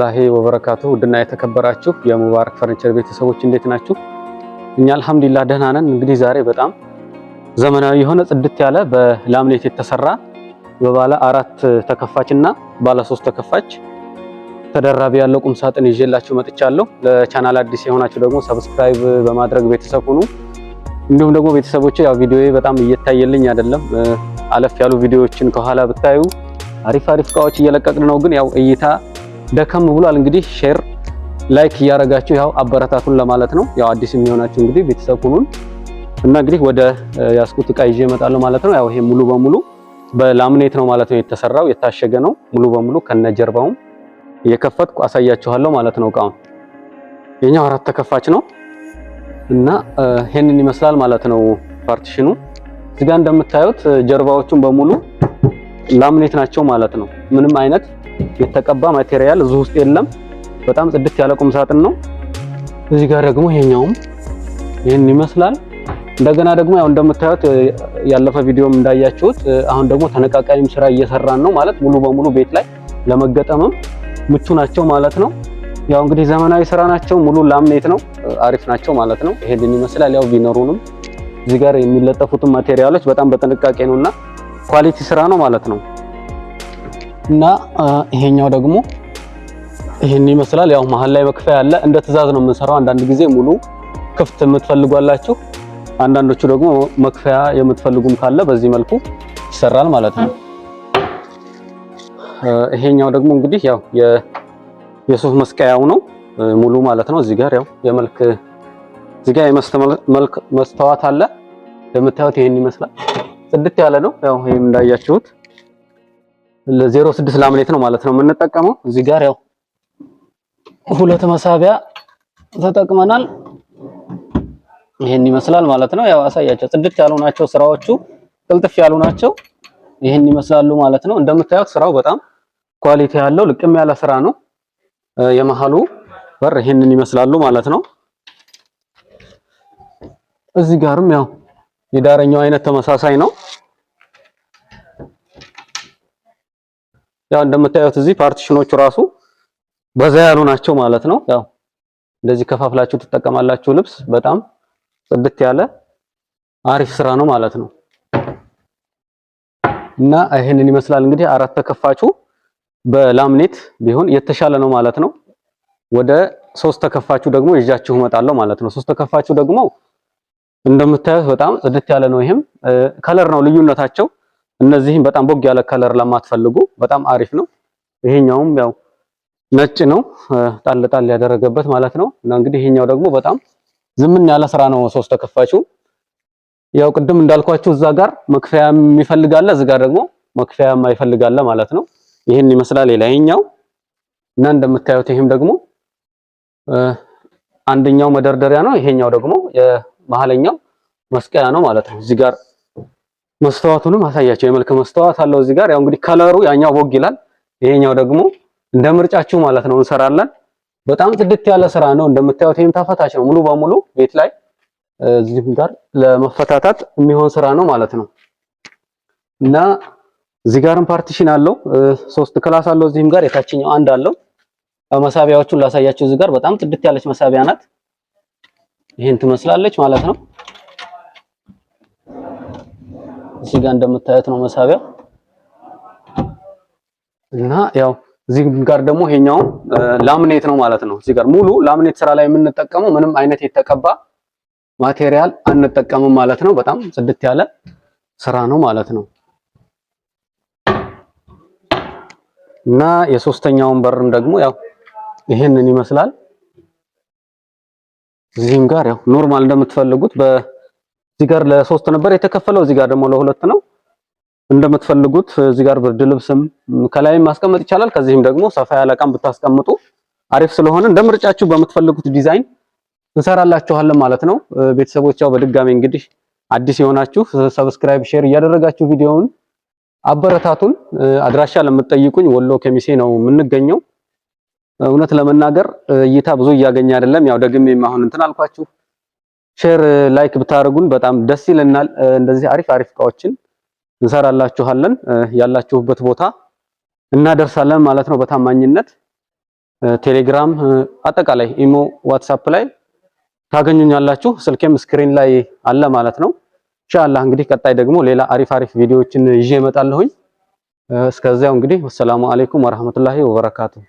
ወራህመቱላሂ ወበረካቱ። ውድና የተከበራችሁ የሙባረክ ፈርኒቸር ቤተሰቦች እንዴት ናችሁ? እኛ አልሐምዱሊላህ ደህና ነን። እንግዲህ ዛሬ በጣም ዘመናዊ የሆነ ጽድት ያለ በ laminate የተሰራ በባለ አራት ተከፋችና ባለ ሶስት ተከፋች ተደራቢ ያለው ቁም ሳጥን ይዤላችሁ መጥቻለሁ። ለቻናል አዲስ የሆናችሁ ደግሞ subscribe በማድረግ ቤተሰብ ሁኑ። እንዲሁም ደግሞ ቤተሰቦቼ ያው ቪዲዮዬ በጣም እየታየልኝ አይደለም። አለፍ ያሉ ቪዲዮዎችን ከኋላ ብታዩ አሪፍ አሪፍ እቃዎች እየለቀቅን ነው፣ ግን ያው እይታ ደከም ብሏል። እንግዲህ share like እያረጋችሁ ያው አበረታቱን ለማለት ነው። ያው አዲስ የሚሆናችሁ እንግዲህ ቤተሰብ ሁኑን እና እንግዲህ ወደ ያስኩት እቃ ይዤ እመጣለሁ ማለት ነው። ያው ይሄ ሙሉ በሙሉ በ laminate ነው ማለት ነው የተሰራው፣ የታሸገ ነው ሙሉ በሙሉ ከነጀርባውም እየከፈትኩ አሳያችኋለሁ ማለት ነው። እቃውን የኛው አራት ተከፋች ነው እና ይሄንን ይመስላል ማለት ነው partition ኑ። እዚህ ጋር እንደምታዩት ጀርባዎቹን በሙሉ laminate ናቸው ማለት ነው። ምንም አይነት የተቀባ material እዚህ ውስጥ የለም። በጣም ጽድት ያለ ቁም ሳጥን ነው። እዚህ ጋር ደግሞ ይሄኛውም ይሄን ይመስላል። እንደገና ደግሞ ያው እንደምታዩት ያለፈ ቪዲዮም እንዳያችሁት አሁን ደግሞ ተነቃቃይም ስራ እየሰራን ነው ማለት ሙሉ በሙሉ ቤት ላይ ለመገጠምም ምቹ ናቸው ማለት ነው። ያው እንግዲህ ዘመናዊ ስራ ናቸው። ሙሉ laminate ነው። አሪፍ ናቸው ማለት ነው። ይሄንን ይመስላል። ያው ቢኖሩንም እዚህ ጋር የሚለጠፉትን material ኦች በጣም በጥንቃቄ ነውና quality ስራ ነው ማለት ነው። እና ይሄኛው ደግሞ ይሄን ይመስላል። ያው መሀል ላይ መክፈያ አለ። እንደ ትዕዛዝ ነው የምንሰራው። አንዳንድ ጊዜ ሙሉ ክፍት የምትፈልጓላችሁ፣ አንዳንዶቹ ደግሞ መክፈያ የምትፈልጉም ካለ በዚህ መልኩ ይሰራል ማለት ነው። ይሄኛው ደግሞ እንግዲህ ያው የሱፍ መስቀያው ነው ሙሉ ማለት ነው። እዚህ ጋር ያው የመልክ እዚህ ጋር የመልክ መስተዋት አለ እንደምታዩት ይሄን ይመስላል። ጽድት ያለ ነው። ያው ይሄም እንዳያችሁት ለ06 laminate ነው ማለት ነው የምንጠቀመው። እዚህ ጋር ያው ሁለት መሳቢያ ተጠቅመናል። ይሄን ይመስላል ማለት ነው። ያው አሳያቸው ጽድት ያሉ ናቸው ስራዎቹ፣ ቅልጥፍ ያሉ ናቸው። ይሄን ይመስላሉ ማለት ነው። እንደምታዩት ስራው በጣም quality ያለው ልቅም ያለ ስራ ነው። የመሃሉ በር ይሄንን ይመስላሉ ማለት ነው። እዚህ ጋርም ያው የዳረኛው አይነት ተመሳሳይ ነው። ያው እንደምታዩት እዚህ partition ኦቹ ራሱ በዛ ያሉ ናቸው ማለት ነው። ያው እንደዚህ ከፋፍላችሁ ትጠቀማላችሁ። ልብስ በጣም ጽድት ያለ አሪፍ ስራ ነው ማለት ነው። እና ይሄንን ይመስላል እንግዲህ አራት ተከፋቹ በ laminate ቢሆን የተሻለ ነው ማለት ነው። ወደ ሶስት ተከፋቹ ደግሞ ይዣችሁ እመጣለሁ ማለት ነው። ሶስት ተከፋቹ ደግሞ እንደምታዩት በጣም ጽድት ያለ ነው። ይሄም color ነው ልዩነታቸው። እነዚህም በጣም ቦግ ያለ color ለማትፈልጉ በጣም አሪፍ ነው። ይሄኛውም ያው ነጭ ነው ጣል ጣል ያደረገበት ማለት ነው። እና እንግዲህ ይሄኛው ደግሞ በጣም ዝምን ያለ ስራ ነው። ሶስት ተከፋቹ ያው ቅድም እንዳልኳችሁ እዛ ጋር መክፈያ የሚፈልግ አለ፣ እዚህ ጋር ደግሞ መክፈያ የማይፈልግ አለ ማለት ነው። ይሄን ይመስላል ሌላኛው እና እንደምታዩት ይሄም ደግሞ አንደኛው መደርደሪያ ነው። ይሄኛው ደግሞ የመሀለኛው መስቀያ ነው ማለት ነው። እዚህ ጋር መስተዋቱንም አሳያቸው። የመልክ መስተዋት አለው እዚህ ጋር ያው እንግዲህ color ኡ ያኛው ቦግ ይላል፣ ይሄኛው ደግሞ እንደ ምርጫችሁ ማለት ነው እንሰራለን። በጣም ጽድት ያለ ስራ ነው እንደምታዩት። ይሄም ተፈታች ነው ሙሉ በሙሉ ቤት ላይ እዚህም ጋር ለመፈታታት የሚሆን ስራ ነው ማለት ነው። እና እዚህ ጋርም partition አለው፣ ሶስት class አለው። እዚህም ጋር የታችኛው አንድ አለው። መሳቢያዎቹን ላሳያችሁ። እዚህ ጋር በጣም ጽድት ያለች መሳቢያ ናት። ይሄን ትመስላለች ማለት ነው። እዚህ ጋር እንደምታዩት ነው መሳቢያ እና ያው እዚህ ጋር ደግሞ ይሄኛው laminate ነው ማለት ነው። እዚህ ጋር ሙሉ laminate ስራ ላይ የምንጠቀመው ምንም አይነት የተቀባ material አንጠቀምም ማለት ነው። በጣም ጽድት ያለ ስራ ነው ማለት ነው። እና የሶስተኛውን በርም ደግሞ ያው ይሄንን ይመስላል። እዚህም ጋር ያው normal እንደምትፈልጉት በዚህ ጋር ለሶስት ነበር የተከፈለው፣ እዚህ ጋር ደግሞ ለሁለት ነው። እንደምትፈልጉት እዚህ ጋር ብርድ ልብስም ከላይም ማስቀመጥ ይቻላል። ከዚህም ደግሞ ሰፋ ያለ እቃም ብታስቀምጡ አሪፍ ስለሆነ እንደ ምርጫችሁ በምትፈልጉት ዲዛይን እንሰራላችኋለን ማለት ነው። ቤተሰቦች ያው በድጋሚ እንግዲህ አዲስ የሆናችሁ subscribe፣ share እያደረጋችሁ ቪዲዮውን አበረታቱን። አድራሻ ለምትጠይቁኝ ወሎ ከሚሴ ነው የምንገኘው። እውነት ለመናገር እይታ ብዙ እያገኘ አይደለም። ያው ደግሜም አሁን እንትን አልኳችሁ። share like ብታደርጉን በጣም ደስ ይለናል። እንደዚህ አሪፍ አሪፍ እቃዎችን እንሰራላችኋለን። ያላችሁበት ቦታ እናደርሳለን ማለት ነው በታማኝነት። ቴሌግራም፣ አጠቃላይ ኢሞ፣ ዋትሳፕ ላይ ታገኙኛላችሁ። ስልኬም screen ላይ አለ ማለት ነው። ኢንሻአላህ እንግዲህ ቀጣይ ደግሞ ሌላ አሪፍ አሪፍ ቪዲዮዎችን ይዤ እመጣለሁኝ። እስከዚያው እንግዲህ والسلام عليكم ورحمة الله وبركاته።